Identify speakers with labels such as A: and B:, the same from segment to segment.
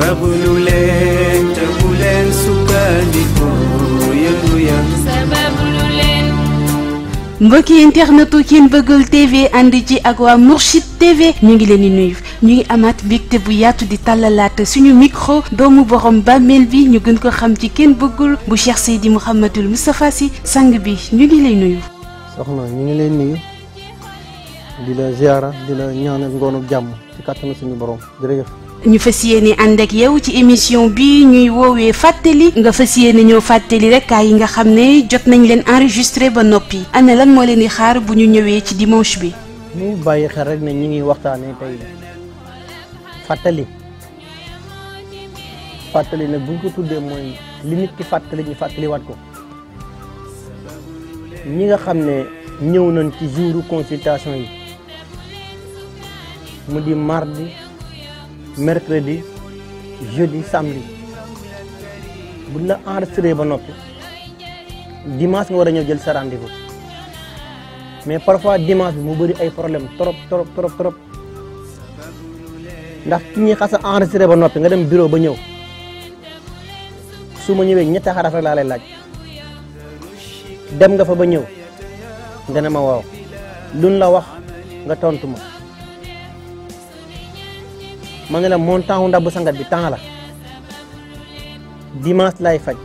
A: sabablu leen te bu leen sukkandiku yëngu ya sabablu leen.
B: mbokki internetu King Bëggul TV ànd ci ak waa Mourchid TV ñu ngi leen di nuyu ñu ngi amaat mbégte bu yaatu di tàllalaat suñu micro doomu borom bàmmeel bi ñu gën ko xam ci King Bëggul bu Cheikh Seydi Mouhamadul Moustapha Sy sang bi ñu ngi lay nuyu.
C: soxna ñu ngi lay nuyu di la ziara di la ñaanal ngoonu jàmm ci kàttanu suñu borom jërëjëf.
B: ñu fas yéene ànd ak yow ci émission bi ñuy woowee fàttali nga fas yéene ñëw fàttali rek kaa yi nga xam ne jot nañ leen enregistré ba noppi ana lan moo leen di xaar bu ñu ñëwee ci dimanche bi.
C: ñu bàyyi xel rek ne ñu ngi waxtaanee tey fàttali nag buñ ko tuddee mooy li nit ki fàttali ñu fàttaliwaat ko ñi nga xam ne ñëw nañ ci jouru consultation yi mu di mardi mercredi jeudi samedi buñ la enregistré ba noppi dimanche nga war a ñëw jël sa rendez-vous mais parfois dimanche bi mu bëri ay problème trop ndax ki ñuy xas a enregistré ba noppi nga dem bureau ba ñëw su ma ñëwee ñetti xaraf rek laa lay laaj dem nga fa ba ñëw nga ne ma waaw luñ la wax nga tontu ma ne la montant wu ndabbu sangat bi temps la dimanche lay faj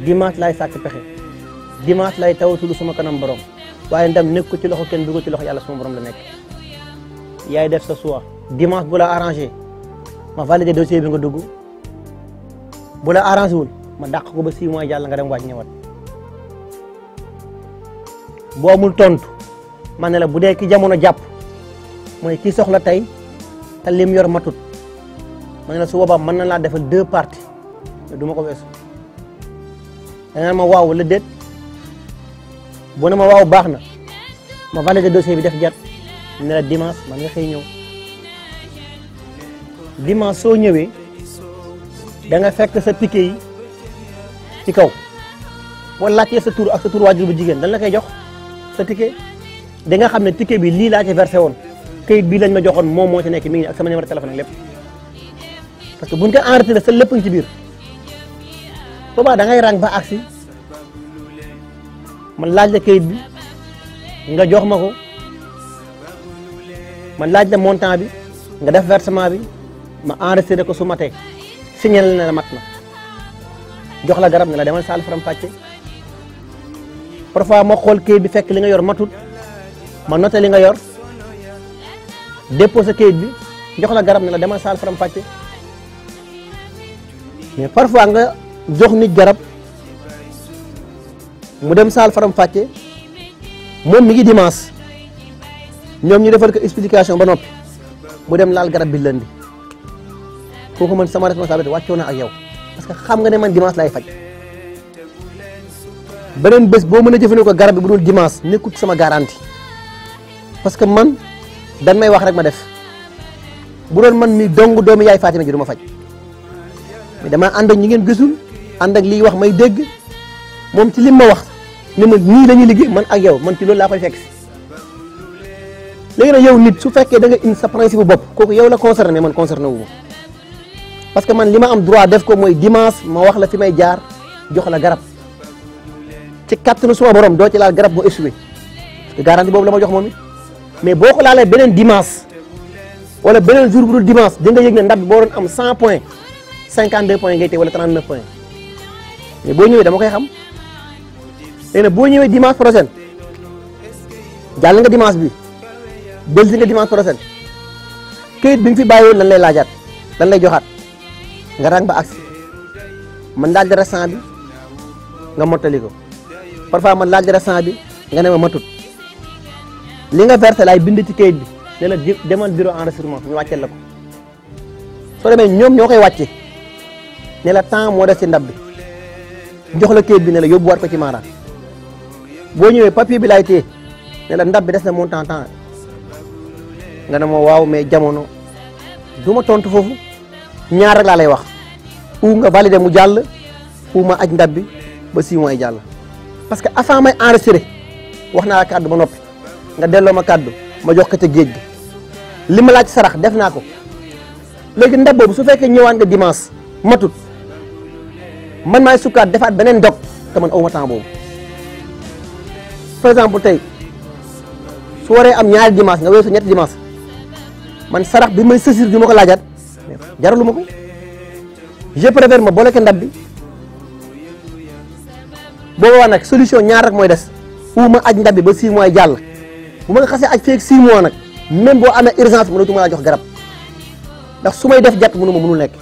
C: dimanche lay sàkk pexe dimanche lay tawatul suma kanam borom waaye ndam nekk ko ci loxo kenn dugg ci loxo yàlla suma borom la nekk yaay def sa choix dimanche bu la arrangé ma validé dossier bi nga dugg bu la arrangé wul ma dàq ko ba 6 mois jàll nga dem waaj ñëwaat boo amul tontu ma ne la bu dee ki jamono jàpp mooy ki soxla tey te lim yor matut ma ne la su boobaa mën na laa defal 2 parties mais du ma ko weesu dana ma waaw wala déet bu ne ma waaw baax na ma validé dossier bi def jat ne la dimanche man nga xëy ñëw dimanche soo ñëwee da nga fekk sa ticket yi ci kaw boo laajtee sa tur ak sa tur waajur bu jigéen dañ la koy jox sa ticket da nga xam ne ticket bi lii laa ci versé woon kayit bii lañ ma joxoon moom moo ci nekk mi ngi ak sama numéro téléphone ak lépp parce que buñ ko enregistré sa lépp ngi ci biir boobaa da ngay rang ba agsi man laaj la kayit bi nga jox ma ko man laaj la montant bi nga def versement bi ma enregistré ko su matee signal na la mat na jox la garab ne la demal saal faram fàcce parfois ma xool kayit bi fekk li nga yor matut ma noté li nga yor déposé kayit bi jox la garab ne la demal saal faram fàcce mais parfois nga jox nit garab mu dem saal faram fàcce moom mi ngi dimanche ñoom ñu defal ko explication ba noppi mu dem laal garab bi lundi kooku man sama responsabilité wàccoo na ak yow parce que xam nga ne man dimanche lay faj beneen bés boo mën a jëfandikoo garab bi bu dul dimanche nekkut sama garantie parce que man dan may wax rek ma def bu doon man mi dong doomu yaay Fatima ji du ma faj mais dama ànd ak ñi ngeen gisul ànd ak liy wax may dégg moom ci lim ma wax ne ma nii la ñuy liggéey man ak yow man ci loolu laa koy fekk si léegi nag yow nit su fekkee da nga indi sa principe bopp kooku yow la concerné mais man concerné wu ma parce que man li ma am droit def ko mooy dimanche ma wax la fi may jaar jox la garab ci kattanu suma borom doo ci laal garab boo échoué parce que garantie boobu la ma jox moom it mais boo ko laalee beneen dimanche wala beneen jour bu dul dimanche di nga yëg ne ndab bi boo doon am 100 points 52 points ngay teg wala 39 points mais boo ñëwee dama koy xam léegi nag boo ñëwee dimanche prochain jàll nga dimanche bi dellusi nga dimanche prochain këyit bi nga fi bàyyiwoon lan lay laajaat lan lay joxaat nga rang ba agsi man laaj la restant bi nga mottali ko parfois man laaj la restant bi nga ne ma matut li nga versé laay bind ci këyit bi ne la demal bureau enregistrement ñu wàcceel la ko soo demee ñoom ñoo koy wàcce ne la temps moo des ci ndab bi jox la këyit bi ne la yóbbuwaat ko ci maaraan boo ñëwee papier bi laay téye ne la ndab bi des na montant temps nga ne ma waaw mais jamono du ma tontu foofu ñaar rek laa lay wax ou nga validé mu jàll ou ma aj ndab bi ba 6 mois yi jàll parce que avant may enregistré wax naa la kàddu ba noppi nga delloo ma kàddu ma jox ko ca géej gi li ma laaj sarax def naa ko léegi ndab boobu su fekkee ñëwaat nga dimanche matut man maay sukkaat defaat beneen dog te man awma temps boobu par exemple tey su waree am ñaari dimanche nga weesu ñetti dimanche man sarax bi may sësir di ma ko laajaat jaralu ma ko je préfère ma boole ko ndab bi boobaa nag solution ñaar rek mooy des ou ma aj ndab bi ba 6 mois yi jàll bu ma nga xasee aj feeg 6 mois nag même boo amee urgence mënatuma laa jox garab ndax su may def jàtt mënul nekk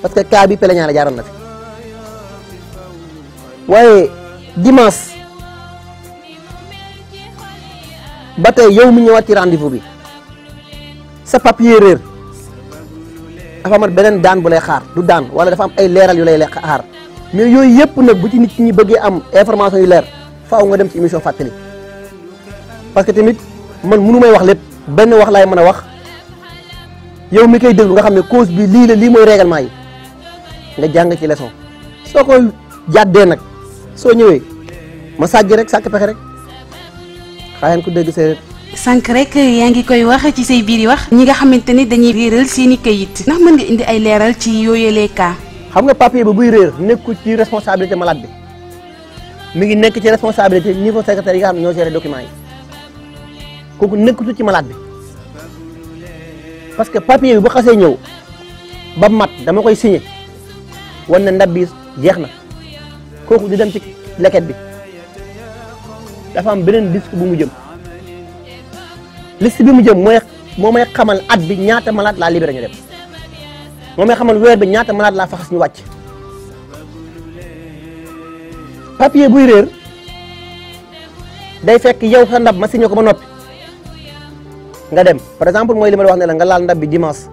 C: parce que cas bi peleñaa la jaaral na fi waaye dimanche ba tey yow mi ñëwaat ci rendez-vous bi sa papier réer dafa amat beneen daan bu lay xaar du daan wala dafa am ay leeral yu lay xaar mais yooyu yëpp nag bu ci nit ñi bëggee am information yu leer faaw nga dem ci émission fàttali parce que tamit man mënu may wax lépp benn wax laay mën a wax yow mi koy déglu nga xam ne cause bi lii la lii mooy règlement yi nga jàng ci leçon soo ko jàddee nag soo ñëwee ma sàjj rek sàkk pexe rek xaayan ku dégg séeréer
B: sànq rek yaa ngi koy wax ci say biir yi wax ñi nga xamante ni dañuy réeral seeni kayit ndax mën nga indi ay leeral ci yooyulee cas.
C: xam nga papier ba buy réer nekku ci responsabilité malade bi mi ngi nekk ci responsabilité niveau secrétaire yi nga xam ne ñoo géré documents yi kooku nekkutu ci malade bi parce que papier bi bu xasee ñëw ba mat dama koy signé wan na ndab bi jeex na kooku di dem ci leket bi dafa am beneen liste bu mu jëm liste bi mu jëm moo may xamal at bi ñaata malade laa libéré ñu dem moo may xamal weer bi ñaata malade laa faxas ñu wàcc papier buy réer day fekk yow sa ndab ma signé ko ba noppi nga dem par exemple mooy li ma la wax ne la nga laal ndab bi dimanche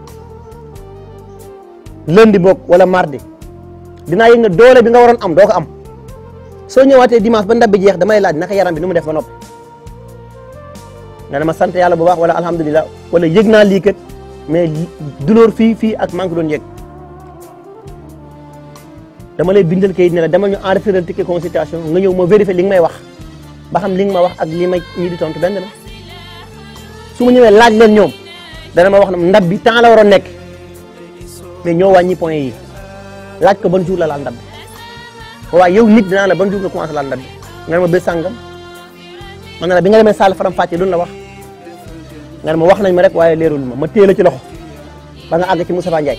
C: lundi boog wala mardi dinaa yëg ne doole bi nga waroon am doo ko am soo ñëwaatee dimanche ba ndab bi jeex damay laaj naka yaram bi nu mu def ba noppi nga ne ma sant yàlla bu baax wala alhamdulilah wala yëg naa lii kat mais douleur fii ak maa ngi ko doon yëg dama lay bindal kayit ne la dama ñu enregistré ticket consultation nga ñëw ma vérifier li nga may wax ba xam li nga ma wax ak li may ñi di tontu benn la su ma ñëwee laaj leen ñoom dana ma wax ne ndab bi temps la waroon nekk mais ñoo wàññi point yi laaj ko ban jour la laal ndab bi waaye yow nit dinaa la ban jour nga commencé laal ndab bi nga ne ma bés sàngam man na la bi nga demee salle faram fàcce duñ la wax nga ne ma wax nañ ma rek waaye leerul ma téye la ci loxo ba nga àgg ci Moustapha Ndiaye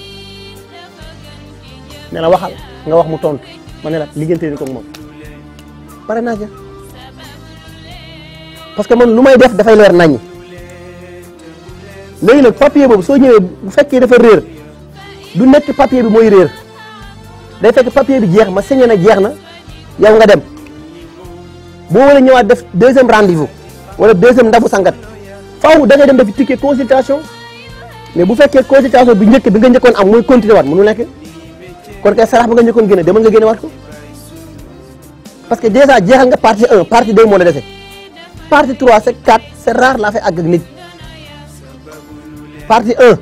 C: ne la waxal nga wax mu tontu ma ne la liggéeyante ni ko moom pare naa ja parce que man lu may def dafay leer naññi léegi nag papier boobu soo ñëwee bu fekkee dafa réer du nekk papier bi mooy réer day fekk papier bi jeex ma signé na jeex na yow nga dem boo war a ñëwaat def deuxième rendez-vous wala deuxième ndabu sangat faaw da ngay dem def ticket consultation mais bu fekkee consultation bi njëkk bi nga njëkkoon am mooy continuer waat mënu nekk kon kay sarax ba nga njëkkoon génne demal nga génne waat ko parce que déjà jeexal nga partie 1 partie 2 moo la dese partie 3 c'est 4 c'est rare laa fay àgg ak nit partie 1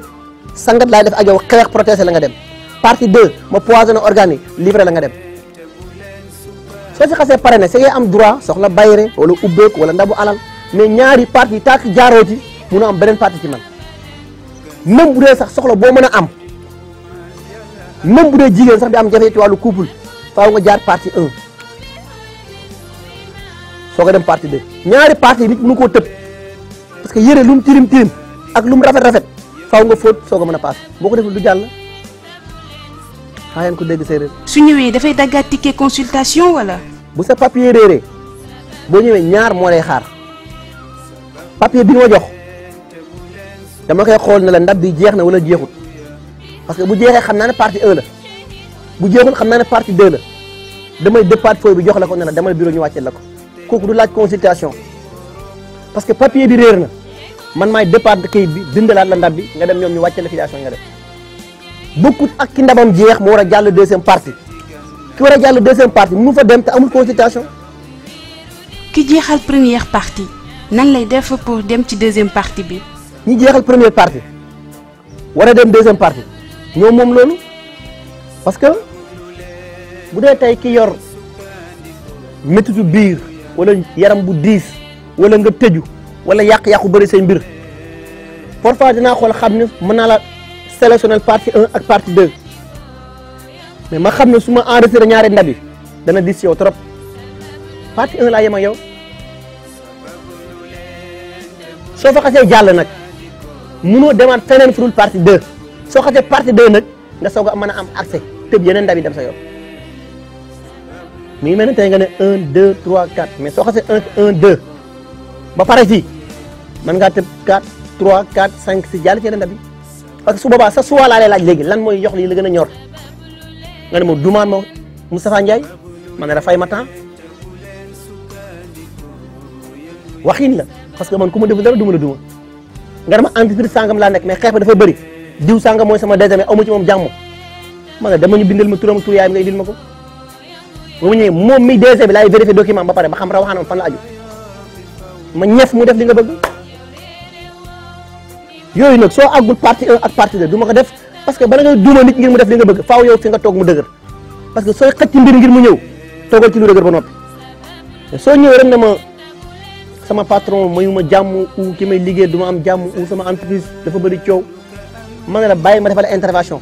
C: sangat laay def ak yow xeex protéger la nga dem partie 2 ma poisonné organe yi livré la nga dem soo si xasee pare ne sa ngay am droit soxla bayre wala ubbeeku wala ndabu alal mais ñaari partie tàkk jaaroo ci mun a am beneen partie ci man même bu dee sax soxla boo mën a am même bu dee jigéen sax bi am jafe ci wàllu couple faaw nga jaar partie 1 soo ko dem partie 2 ñaari partie nit mënu koo tëb parce que yére lu mu tirim tirim ak lu mu rafet rafet faaw nga fóot soo ko mën a paas boo ko deful du jàll xaayan ko dégg séeréer
B: su ñëwee dafay daggaat ticket consultation wala.
C: bu sa papier réeree boo ñëwee ñaar moo lay xaar papier bi nga ma jox dama koy xool ne la ndab bi jeex na wala jeexut parce que bu jeexee xam naa ne partie 1 la bu jeexul xam naa ne partie 2 la damay départ fooy bi jox la ko ne la demal bureau ñu wàcceel la ko kooku du laaj consultation parce que papier bi réer na man maay départ kayit bi bindalaat la ndab bi nga dem ñoom ñu wàcceel la filiation nga def bokkut ak ki ndabam jeex mu war a jàll deuxième partie ki war a jàll deuxième partie mënu fa dem te amul consultation.
B: ki jeexal première partie nan lay def pour dem ci deuxième partie bi.
C: ñi jeexal première partie war a dem deuxième partie ñoom moom loolu parce que bu dee tey ki yor métitu biir wala yaram bu diis wala nga tëju wala yàq-yàqu bëri say mbir parfois dinaa xool xam ne mën naa la sélectionnel partie 1 ak partie 2 mais ma xam ne su ma enregistré ñaari ndab yi dana dis yow trop partie 1 laa yem ak yow soo fa xasee jàll nag munoo demaat feneen furul partie 2 soo xasee partie 2 nag nga soog a mën a am accès tëb yeneen ndab yi dem sa yow mi ngi mel ne tey nga ne 1 2 3 4 mais soo xasee 1 2 ba pare fii mën ngaa tëb 4 3 4 5 6 jàll ci yeneen ndab yi parce que su boobaa sa suwaa laa lay laaj léegi lan mooy yox lii la gën a ñor nga ne ma dumaan ma Moustapha Ndiaye ma ne la fay ma temps waxin la parce que man ku ma deful dara duma la duma nga dama entreprise sangam laa nekk mais xeex ba dafa bëri diw sangam mooy sama DG mais amu ci moom jàmm ma ne dama ñu bindal ma turam tur yaayam nga indil ma ko ba mu ñëwee moom mi DG bi laay vérifier document ba pare ba xam rawaxaanam fan la aju ma ñef mu def li nga bëgg yooyu nag soo àggul partie 1 ak partie 2 du ma ko def parce que bala ngay duuma nit ngir mu def li nga bëgg faaw yow fi nga toog mu dëgër parce que sooy xëcc mbir ngir mu ñëw toogal ci lu dëgër ba noppi soo ñëwee rek na ma sama patron mayu ma jàmm ou ki may liggéey du ma am jàmm ou sama entreprise dafa bëri coow ma ne la bàyyi ma defal intervention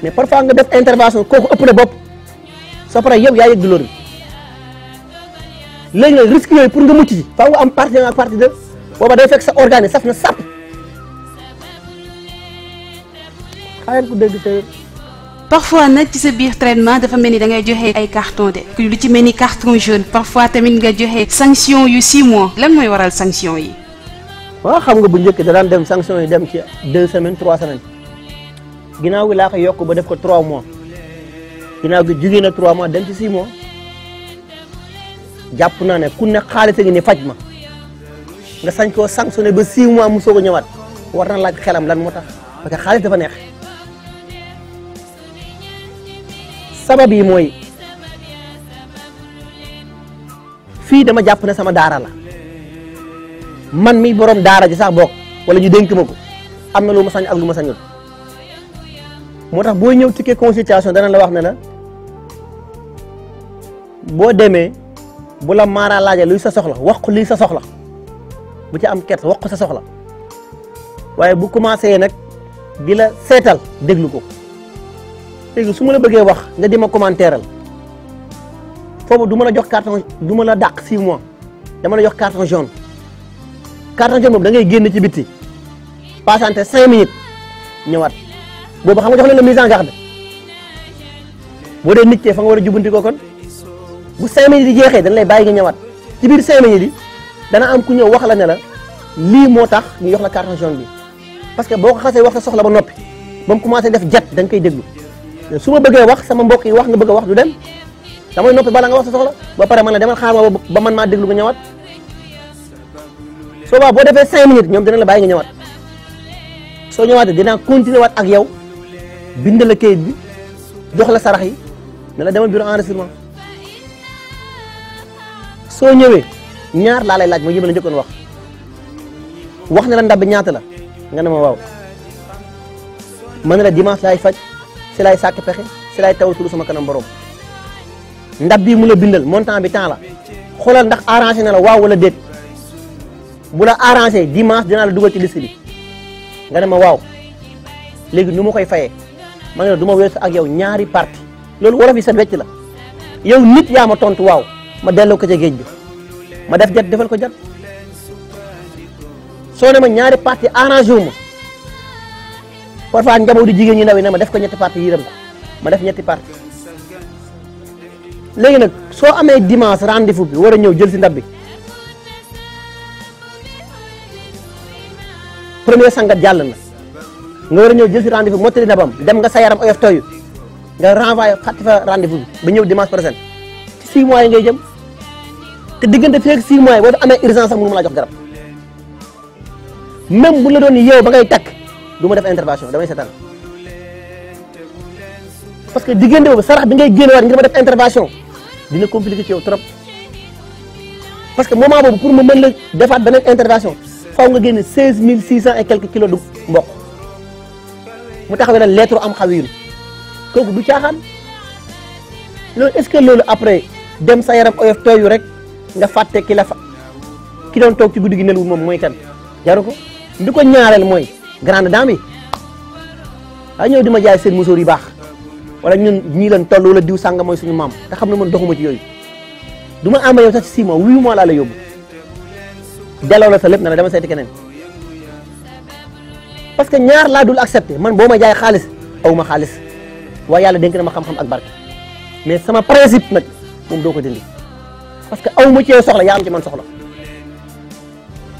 C: mais parfois nga def intervention kooku ëpp na bopp soo paree yow yaa yëg douleur bi léegi nag risque yooyu pour nga mucc ci faaw nga am partie 1 ak partie 2 booba day fekk sa organe saf na sàpp xaaral ko dégg te
B: parfois nag ci sa biir traitement dafa mel ni da ngay joxe ay carton de lu ci mel ni carton jaune parfois tamit nga joxe sanction yu 6 mois lan mooy waral sanction yi.
C: waaw xam nga bu njëkk da daan dem sanction yi dem ci 2 semaines 3 semaines ginnaaw gi laa ko yokk ba def ko 3 mois ginnaaw gi jugee na 3 mois dem ci 6 mois jàpp naa ne ku ne xaalis a ngi ni faj ma nga sañ koo sanctionné ba 6 mois mu soog a ñëwaat war na laaj xelam lan moo tax parce que xaalis dafa neex. sabab yi mooy fii dama jàpp ne sama daara la man mi borom daara ji sax bokk wala ñu dénk ma ko am na lu ma sañ ak lu ma sañul moo tax booy ñëw ticket consultation dana la wax ne la boo demee bu la maara laajee luy sa soxla wax ko lii sa soxla bu ci am kert wax ko sa soxla waaye bu commencé nag di la seetal déglu ko léegi su ma la bëggee wax nga di ma commentéeral foofu du ma la jox carton du ma la dàq 6 mois dama la jox carton jaune boobu da ngay génn ci bitti patienté 5 minutes ñëwaat boobu xam nga jox leen la mise en garde boo dee nit kee fa nga war a jubanti ko kon bu 5 minutes di jeexee dañ lay bàyyi nga ñëwaat ci biir 5 minutes yi dana am ku ñëw wax la ne la lii moo tax ñu jox la carton jaune bi parce que boo ko xasee wax sa soxla ba noppi ba mu commencé def jet da nga koy déglu su ma bëggee wax sama mbokk yi wax nga bëgg a wax du dem damay noppi bala nga wax sa soxla ba pare man la demal xaar ma ba man maa déglu nga ñëwaat soo boo defee 5 minutes ñoom dina la bàyyi nga ñëwaat soo ñëwaatee dinaa continuer waat ak yow bind la kayit bi jox la sarax yi ne la demal bureau enregistrement soo ñëwee ñaar laa lay laaj mooy yëma la njëkkoon wax ne la ndab bi ñaata la nga ne ma waaw man ne la dimanche laay faj si laay sàkk pexe si laay tawatulu sama kanam borom ndab bii mu la bindal montant bi temps la xoolal ndax arrangé na la waaw wala déet bu la arrangé dimanche dinaa la dugal ci liste bi nga ne ma waaw léegi nu ma koy fayee ma ne la du ma weesu ak yow ñaari parti loolu wolof yi set wecc la yow nit yaa ma tontu waaw ma delloo ko ca géej bi ma def jat defal ko jat soo ne ma ñaari parti arrangé wu ma parfois njaboot di jigéen ñi ndaw yi ne ma def ko ñetti parti yërëm ko ma def ñetti parti léegi nag soo amee dimanche rendez-vous bi war a ñëw jël si ndab bi premier sangat jàll na nga war a ñëw jël si rendez-vous mottali ndabam dem nga sa yaram oyof tooyu nga renvoyé fàtte fa rendez-vous bi ba ñëw dimanche prochain ci 6 mois yi ngay jëm te diggante fii ak 6 mois yi boo amee urgence sax mënu ma laa jox garab même bu la doon yeew ba ngay takk du ma def intervention damay seetaan parce que diggante boobu sarax bi ngay génn waat ngir ma def intervention dina compliqué ci yow trop parce que moment boobu pour ma mën la defaat beneen intervention faw nga génne 16600 et quelques kilos du mboq mu taxawee na lettre am xawiiru kooku du caaxaan loolu est-ce que loolu après dem sa yaram oyof tooyu rek nga fàtte ki la fa ki doon toog ci guddi gi nelwul moom mooy kan jaru ko ndi ko ñaareel mooy grande dame yi ay ñëw di ma jaay seen musóor yu baax wala ñun ñii leen toll wala diw sànga mooy suñu maam te xam ne man doxuma ci yooyu du ma àmba yow sax ci 6 mois 8 mois laa la yóbbu delloo la sa lépp na la dama seeti keneen parce que ñaar laa dul accepté man boo ma jaay xaalis aw ma xaalis waaye yàlla dénk na ma xam-xam ak barke mais sama principe nag moom doo ko dindi parce que aw ma ci yow soxla yaa am ci man soxla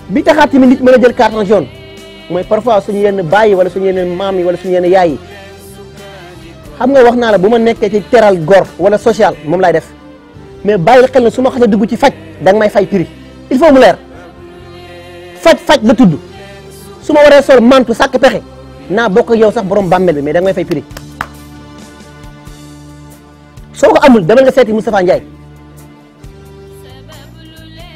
C: bi taxaat tamit nit mën a jël carton jaune mooy parfois suñu yenn baay yi wala suñu yenn maam yi wala suñu yenn yaay yi xam nga wax naa la bu ma nekkee ci teral gor wala social moom laay def mais bàyyil xel na su ma xasee dugg ci faj da nga may fay prix il faut mu leer faj la tudd su ma waree sol mantu sàkk pexe naa bokk ak yow sax borom bàmmeel bi mais da nga may fay prix soo ko amul demal nga seeti Moustapha Ndiaye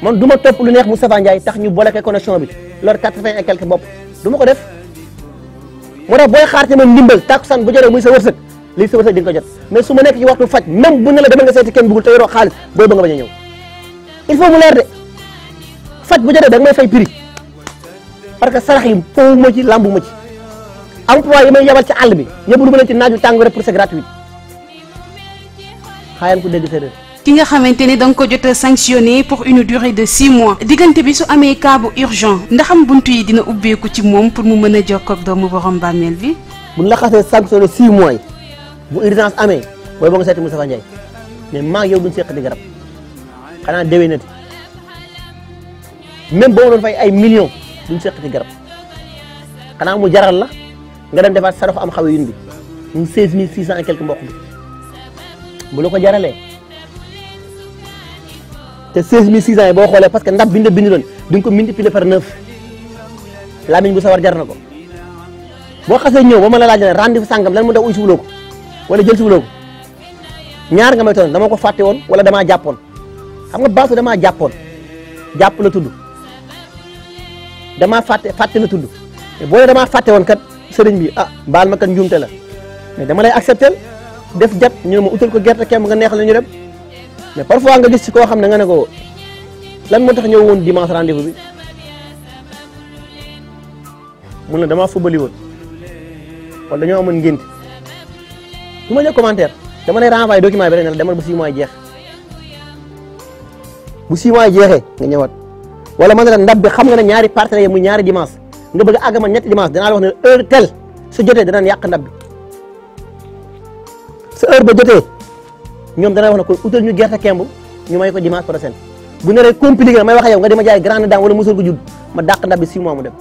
C: man du ma topp lu neex Moustapha Ndiaye tax ñu bloqué connexion bi lor 80 et quelque bopp du ma ko def moo tax booy xaar ci man ndimbal takkusaan bu jotee muy sa wërsëg lii sa wërsëg di nga ko jot mais su ma nekk ci waxtu faj même bu ne la demal nga seeti kenn bugul te yoroo xaalis booy ba nga bañ a ñëw il faut mu leer de faj bu jotee da nga may fay prix parce que sarax yi foofu ma ci lambu ma ci emploi yi may yabal ci àll bi ñëpp lu ma leen ci naaju tàng rek pour c'est gratuit xaayaan ku dégg séeréer
B: ki nga xamante ni da nga ko jot a sanctionné pour une durée de 6 mois diggante bi su amee cas bu urgent ndaxam buntu yi dina ubbeeku ci moom pour mu mën a jokkoo ak doomu borom bàmmeel bi.
C: buñ la xasee sanctionné 6 mois yi bu urgence amee booy ba nga seeti Moustapha Ndiaye mais maa ngi yow duñ seq di garab xanaa déwénati même boo doon fay ay millions duñ seq di garab xanaa mu jaral la nga dem defaat sarafu am xaw yun bi ñu 16600 et quelque mbokk bi bu la ko jaralee. te 16600 yi boo xoolee parce que ndab bi nga bind doon duñ ko multiplier par 9 lamiñ bu sawar jar na ko boo xasee ñëw ba ma la laaj ne rendez-vous sàngam lan mu def uy siwuloo ko wala jël siwuloo ko ñaar nga may toon dama ko fàtte woon wala damaa jàppoon xam nga baasu damaa jàppoon jàpp la tudd damaa fàtte la tudd boo ne damaa fàtte woon kat sëriñ bi ah baal ma kat njuumte la mais dama lay accepter def jat ñu ne ma utal ko gerte kem nga neex la ñu dem mais parfois nga gis ci koo xam ne nga ne ko lan moo tax ñëw woon dimanche rendez-vous bi mun na damaa fubali woon wala dañoo amoon ngénte du ma ñëw commentaire dama lay renvoyer document bi rek ne la demal bu 6 mois yi jeex bu 6 mois yi jeexee nga ñëwaat wala man ne la ndab bi xam nga ne ñaari partenaires yi muy ñaari dimanche nga bëgg a àgg man ñetti dimanche danaa la wax ne heure tel su jotee danañ yàq ndab bi sa heure ba jotee ñoom dana wax na ko utal ñu gerte kemb ñu may ko dimanche prochain bu naree compliqué may wax yow nga dima jaay grande dame wala musul ko judd ma dàq ndab bi 6 mois mu dem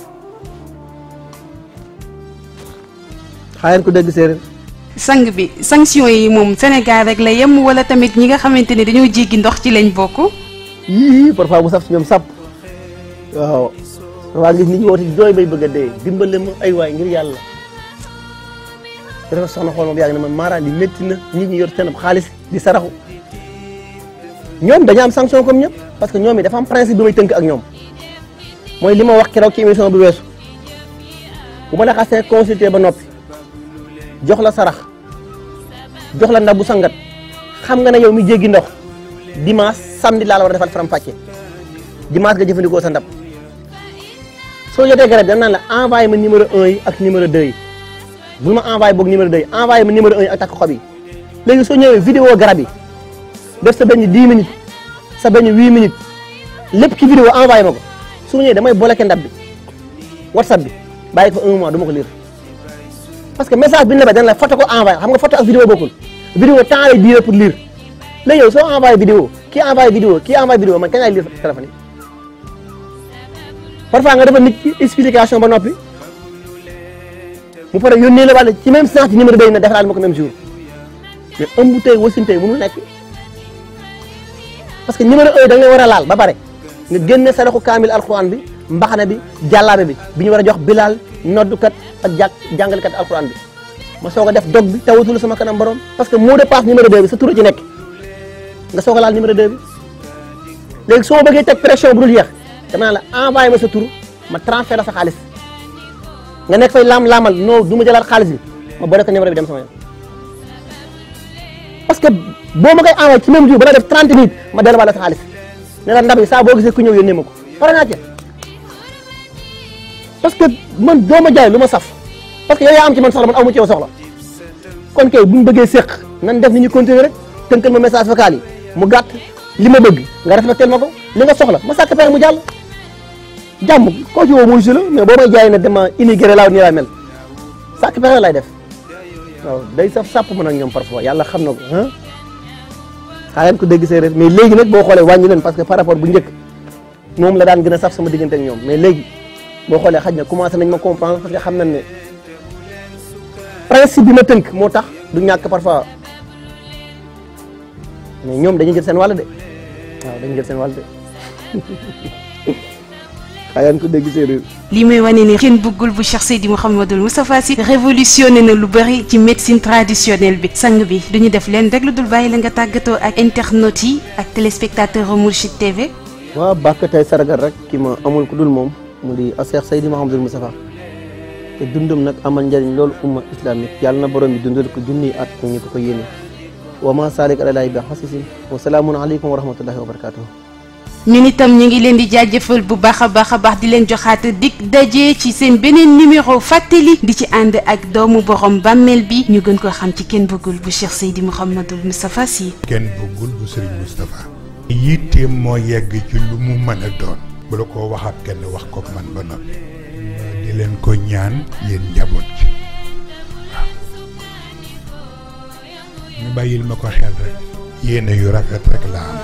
C: xaayaan ko dégg séeréer
B: sang bi sanction yi moom Sénégal rek la yem wala tamit ñi nga xamante ni dañoo jéggi ndox ci lañ bokk.
C: yii parfois mu saf si ñoom sàpp waaw waa gis nit ñi woote jooy bay bëgg a dee dimbale ma ay waay ngir yàlla dafa soxna xool moom yàgg na man maaraan li métti na nit ñi yor seen xaalis di saraxu ñoom dañu am sanction comme ñëpp parce que ñoom yi dafa am principe bi may tënk ak ñoom mooy li ma wax keroog ci émission bi weesu bu ma la xasee consulté ba noppi jox la sarax jox la ndabu sangat xam nga ne yow mi jéggi ndox dimanche samedi laa la war a defal faram fàcce dimanche nga jëfandikoo sa ndab soo jotee garab dañ naan la envoyé ma numéro 1 yi ak numéro 2 yi bul ma envoyé boog numéro 2 yi envoyé ma numéro 1 yi ak takk xob yi léegi soo ñëwee vidéo garab yi def sa benn 10 minutes sa benn 8 minutes lépp ci vidéo envoyé ma ko su ma ñëwee damay bloqué ndab bi whatsapp bi bàyyi ko 1 mois du ma ko lire parce que message bi ñu la ba dañ la photo ko envoyé xam nga photo ak vidéo bokkul vidéo temps lay diire pour lire léegi yow soo envoyé vidéo kii envoyé vidéo man kañ laay lire téléphone yi parfois nga defal nit ci explication ba noppi mu pare yónnee la wàll ci même sens ci numéro 2 yi ne defaraat ma ko même jour mais ëmb tey wasin tey mënul nekk parce que numéro 1 da nga war a laal ba pare nga génne saraxu kaamil alxuraan bi mbaxana bi jàllaabe bi ñu war a jox bilaal noddukat ak jàngalekat alxuraan bi ma soog a def dog bi tawatul sama kanam borom parce que mot de passe numéro 2 bi sa tur ci nekk nga soog a laal numéro 2 bi léegi soo bëggee teg pression bu dul yeex dama naan la envoyé ma sa tur ma transféré sa xaalis nga nekk fay laam-laamal non du ma jëlaat xaalis bi ma boole ko numéro bi dem sama yoon parce que boo ma koy envoyé ci même jour ba la def 30 minutes ma delluwaat la sa xaalis ne la ndab yi saa boo gisee ku ñëw yónnee ma ko pare naa ci parce que man doo ma jaay lu ma saf parce que yow yaa am ci man soxla man amu ci yow soxla kon kay bu ñu bëggee séq nan def ni ñu continuer rek tënkal ma message vocal yi mu gàtt li ma bëgg nga respecté ma ko li nga soxla ma sàkk pexe mu jàll jàmm koo ci woo muy si la mais boo may jaay ne dama immigré laaw nii laa mel sàkk pexe lay def waaw day saf sàpp mën ak ñoom parfois yàlla xam na ko xaaral ko dégg séeréer mais léegi nag boo xoolee wàññi leen parce que par rapport bu njëkk moom la daan gën a saf sama diggante ak ñoom mais léegi boo xoolee xaj na commencé nañ ma comprendre parce que xam nañ ne principe bi ma tënk moo tax du ñàkk parfois mais ñoom dañuy jël seen wàll de waaw dañuy jël seen wàll de xaaral ko dégg séeréer.
B: li may wane ni kenn bëggul bu Cheikh Seydi Mouhamadul Moustapha Sy révolutionné na lu bëri ci médecine traditionnelle bi sang bi duñu def leen rek lu dul bàyyi la nga tàggatoo ak internautes yi ak téléspectateur Mourchid TV.
C: waaw bàkk tey sargal rek ki ma amul ku dul moom mu di Cheikh Seydi Mouhamadul Moustapha te dundam nag amal njëriñ loolu umma islamique yàlla na borom bi dundal ko junniy at ñu ko yéene wa ma salik alalaahi bi xasisin wa salaamun aleykum wa rahmatullahi wa barakatuh.
B: ñun itam ñu ngi leen di jaajëfal bu baax a baax di leen joxaat dig daje ci seen beneen numéro fàttali di ci ànd ak doomu borom bàmmeel bi ñu gën ko xam ci kenn bëggul bu Cheikh Seydi Mouhamadul Moustapha Sy.
D: kenn bëggul bu Serigne Moustapha. yitteem moo yegg ci lu mu mën a doon. bu la ko waxaat kenn wax ko man ba noppi. di leen ko ñaan yéen njaboot ci waaw. ñu bàyyil ma ko xel rek. yéene yu rafet rek la am.